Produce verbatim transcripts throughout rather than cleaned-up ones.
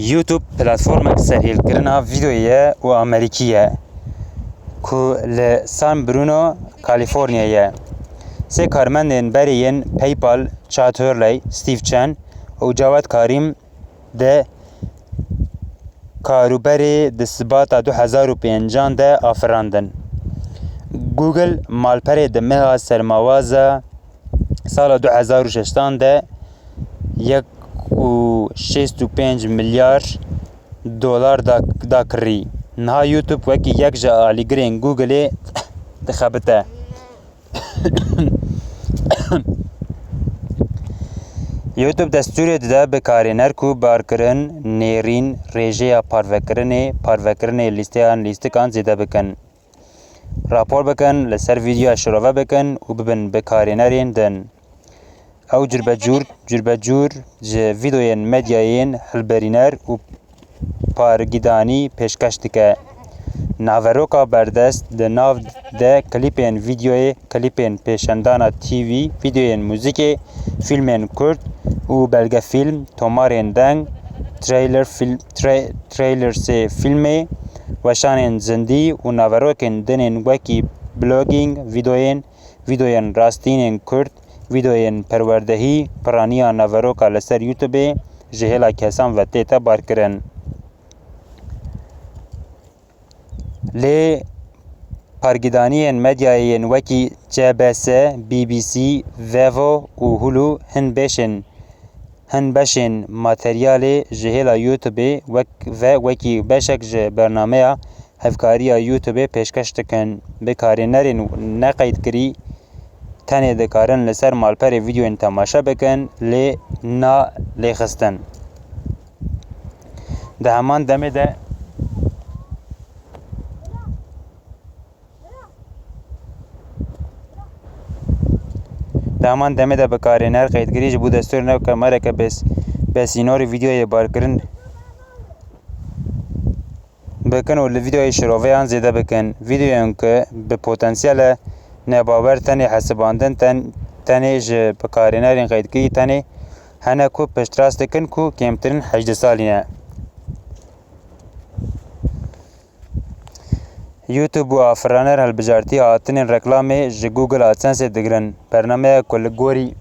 YouTube platformek serhêlkirina vîdeoyê ye û Amerîkî ye, ku li San Bruno, California ye. Sê karmendên berê yên PayPal, Chad Hurley, Steve Chen û Jawed Karim de karûberê di Sibata du hezar û pêncan de afirandin. Google malperê di meha sermawaza sala du hezar û şeştan de yek û şêst û pênc milyar dolar da, da kirî. Niha YouTube wekî yek ji alîgirên Googleê dixebite. YouTube destûrê dide bikarîner ku barkirin, nêrîn, rêjeya parvekirinê, parvekirinê lîsteyan lîstikan zêde bikin. Rapor bikin, li ser vîdeoya şirove bikin û bibin bikarînerên din. Ew curbecûr, curbecûr ji vîdeoyên medyayên hilberîner û pargidanî pêşkeş dike. Naveroka berdest di nav de klîpên vîdeoyê, klîpên pêşendana T V, vîdeoyên muzîkê, fîlmên kurt û belgefîlm, tomarên deng, trailer fîl-, tra-, trailersê fîlmê, weşanên zindî û naverokên dinên wekî blogging, vîdeoyên, vîdeoyên rastînên kurt, vîdeoyên perwerdehî, piraniya naveroka li ser YouTubeê ji hêla kesan ve tête barkirin. Lê pargidaniyên medyayê yên wekî C B S, B B C, Vevo û Hulu hin beşên, hin beşên materyalê ji hêla YouTubeê wek, ve wekî beşek ji bernameya hevkariya YouTubeê pêşkeş dikin. Bikarînerên neqeydkirî tenê dikarin li ser malperê vîdeoyên temaşe bikin, lê na lêxistin. Di heman demê de, di heman demê de bikarîner qeydgirî ji bo destûrê newke mereke bes-, besînorî vîdeoyê barkirin bikin û li vîdeoyê şiroveyan zêde bikin. Vîdeoyên ku bi potansiyele nebawer tenê hesibandin ten-, tenê ji bikarînerên qeydkirî tenê hene ku piştrast dikin ku kêmtirîn hejdeh salî ne. YouTube û afiraner hilbijartiya hatinên reklamê ji Google AdSenseê digirin. Bernameya ku li gorî,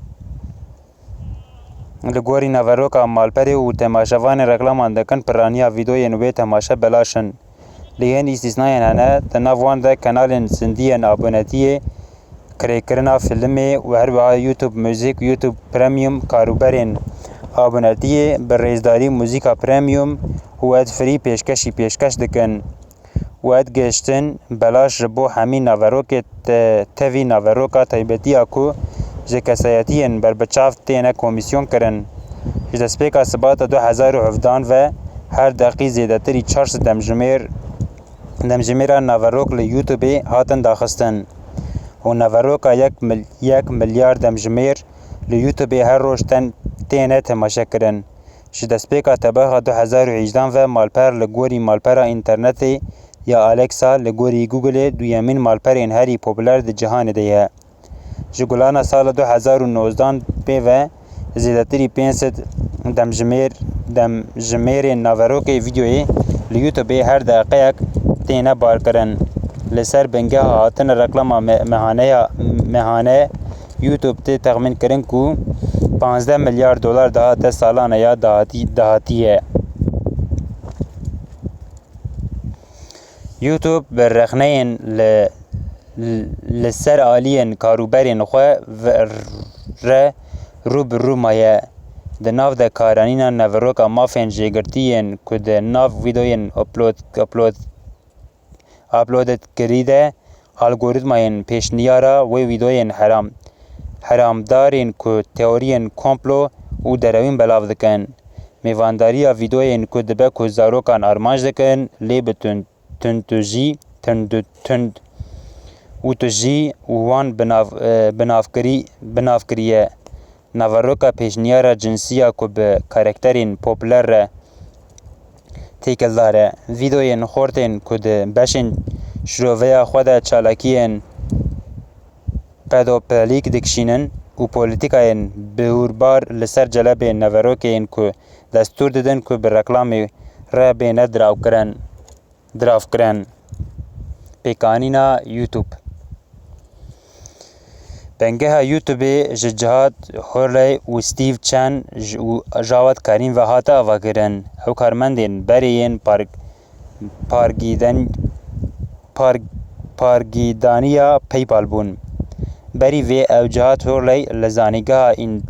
li gorî naveroka malperê û temaşevanên reklaman dikin, piraniya vîdeoyên wê temaşe belaş in. Lê yên îstîsnayên hene, di nav wan de kanalên zindî yên abonetiyê, kirêkirina fîlmê û her wiha YouTube Music, YouTube Premium, karûberên abonetiyê bi rêzdarî, muzîka premium û ad-free pêşkêşî pêşkêş dikin û ad-gihiştin belaş ji bo hemî naverokê te-, tevî naveroka taybetiya ku ji kesayetiyên berbiçav têne komîsyon kirin. Ji destpêka Sibata du hezar û hevdehan ve her deqî zêdetirî çar sed demjimêr, demjimêra naverok li YouTubeê hatin daxistin û naveroka yek mil-, yek milyar demjimêr li YouTubeê her roj ten têne temaşekirin. Ji destpêka tebexa du hezar û hejdehan ve malper li gorî malpera înternetê ya Alexa, li gorî Googleê duyemîn malperên herî popûler di cîhanê de ye. Ji gulana sala du hezar û nozdehan pê ve zêdetirî pênc sed demjimêr, demjimêrên naverokê vîdeoyê li YouTubeê her deqeyek têne barkirin. Li ser bingeha hatina reklama me-, mehane ya, mehane YouTube tê texmînkirin ku panzdeh milyar dolar dahate salane ya dahatî, dahatiye. YouTube bi rexneyên li, li ser aliyên karûberên xwe ve re rû bi rû maye. Di nav de karanîna naveroka mafên jêgirtî yên ku di nav vîdeoyên upload, upload, uploadkirî de algorîtmayên pêşniyara wê vîdeoyên heram, heramdarên ku teoriyên komplo û derewîn belav dikin. Mêvandariya vîdeoyên ku dibe ku zarokan armanc dikin, lê bi tund, tund tu jî, tund, tund û tu jî û wan binav, e, binavkirî, binavkiriye. Naveroka pêşniyara cinsiya ku bi karakterên popûler re têkildar e. Vîdeoyên xortên ku di beşên şiroveya xwe de çalakiyên pedopelîk dikişînin, û polîtîkayên biûrbar li ser celebê neverokê yên ku destûr didin ku bi reklamê re bêne diravkirin. Diravkirin. Pêkanîna YouTube. Bingeha YouTubeê ji Cihat Hurley û Steve Chen û Jawed Karim ve hate avakirin. Ew karmendên berê yên park-, pargîden-, par-, pargîdaniya PayPal bûn. Berî vê ew Cihat Hurley li Zanîngeha În-,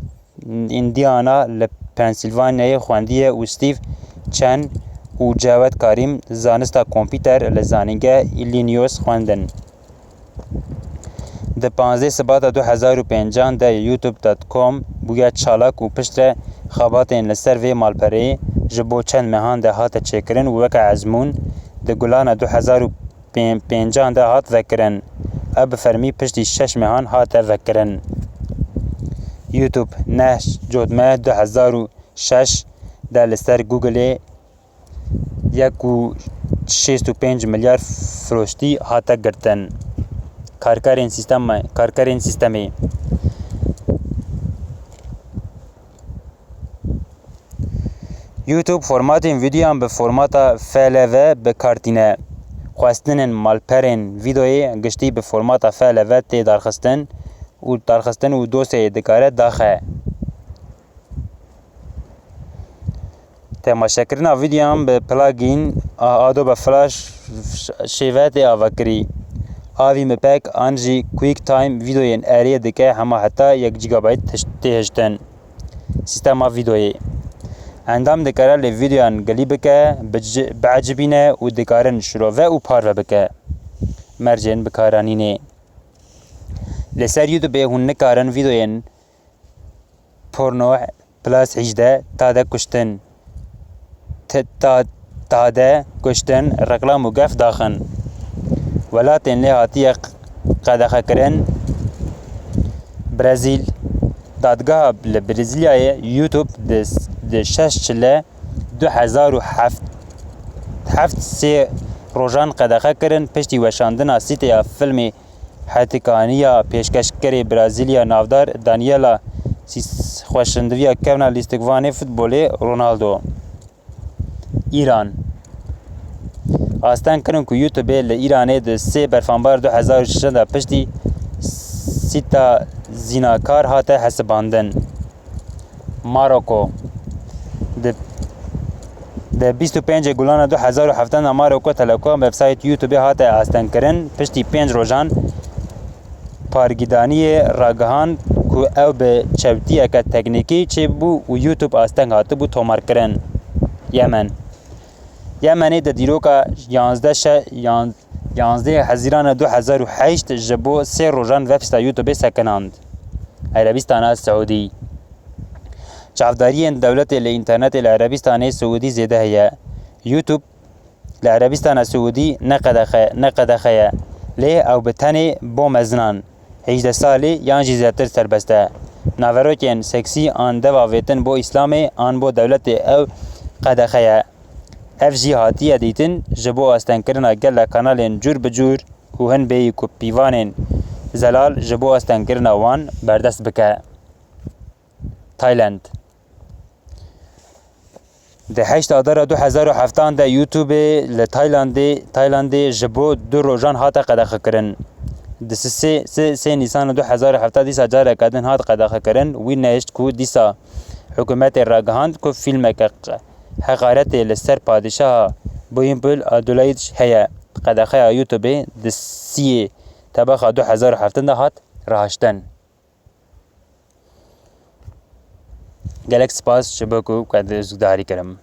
Indiana li Pennsylvaniayê xwendiye û Steve Chen û Cewed Karim zanista kompîter li Zanîngeh Illinois xwendin. Di panzdeh Sibata du hezar û pêncan de YouTube dot com bûye çalak û piştre xebatên li ser vê malpereyê ji bo çend mehan de hate çêkirin û weke ezmûn di Gulana du hezar û pêncan de hat vekirin. Ev bi fermî piştî şeş mehan hate vekirin. YouTube neh Cotme du hezar û şeş de li ser Googleê yek û şêst û pênc milyar firoştî hate girtin. Karkerên sîsteme-, karkerên sîstemê. YouTube formatên vîdeoyan bi formata F L V bi kar tîne. Xwestinên malperên vîdeoyê giştî bi formata F L V tê darxistin û darxistin û dosyayê dikare daxe. Temaşekirina vîdeoyan bi plugin a Adobe Flash şêve tê avakirî. Avî mipek an jî QuickTime vîdeoyên erê dike hema heta yek gigabayt tê hiştin. Sîstema vîdeoyê. Endam dikare lê vîdeoyan gilî bike, bici-, biecibîne û dikarin şirove û parve bike. Mercên bikaranînê. Li ser YouTubeê hûn nikarin vîdeoyên porno plus hejdeh, tade kuştin, t-, ta-, tade kuştin, reklam û gef daxin. Welatên lê hatiye q-, qedexekirin. Brezîl. Dadgeha li Brezîlyayê YouTube di, di şeş çile du hezar û heft, heft sê rojan qedexe kirin piştî weşandina sîteya filmê hetikaniya pêşkeşkerê Brezîlya navdar Daniela Sis xweşandiviya kevna lîstikvanê futbolê Ronaldo. Îran. Asteng kirin ku YouTube li Îranê di sê Berfanbar du hezar û şeş de piştî sîta zînakar hate hesibandin. Maroko. Di, di bîst û pêncê Gulana du hezar û heft de Maroko Telekom websayt YouTube hate astengkirin. Piştî pênc rojan pargîdaniyê ragihand ku ew bi çewtiyeke teknîkî çêbû û YouTube asteng hatibû tomarkirin. Yemen. Yemenê di dîroka yanzdeh şe-, yan-, yanzdeh Hezîrana du hezar û heşt ji bo sê rojan websayta YouTube sekinand. Erebîstana Siûdî. Çavdariyên dewletê li înternetê li Erebîstanê Siûdî zêde heye. YouTube li Erebîstana Siûdî ne qedexe, ne qedexe ye. Lê ew bi tenê bo mezinan, hejdeh salî yan jî zêdetir serbest e. Naverokên seksî an deva vêtin bo Îslamê an bo dewletê ew qedexe ye. Ev jî hatiye dîtin ji bo astengkirina gelek kanalên cûr bi cûr û hin bêyî ku pîvanên zelal ji bo astengkirina wan berdest bike. Tayland. Di heşt Adara du hezar û heftan de YouTube li Taylandê, Taylandê ji bo du rojan hate qedexekirin. Di sê, sê, sê Nîsana du hezar û hefta dîsa careke din hat qedexekirin. Wî nehişt ku dîsa hikûmetê ragihand ku fîlmeke q-, heqaretê li ser padîşaha Bhumibol Adulyadej heye. Qedexeya YouTubeê di siyê Tebaxa du hezar û heftin de hat rahaştin. Gelek spas ji bo ku ez guhdarî kirim.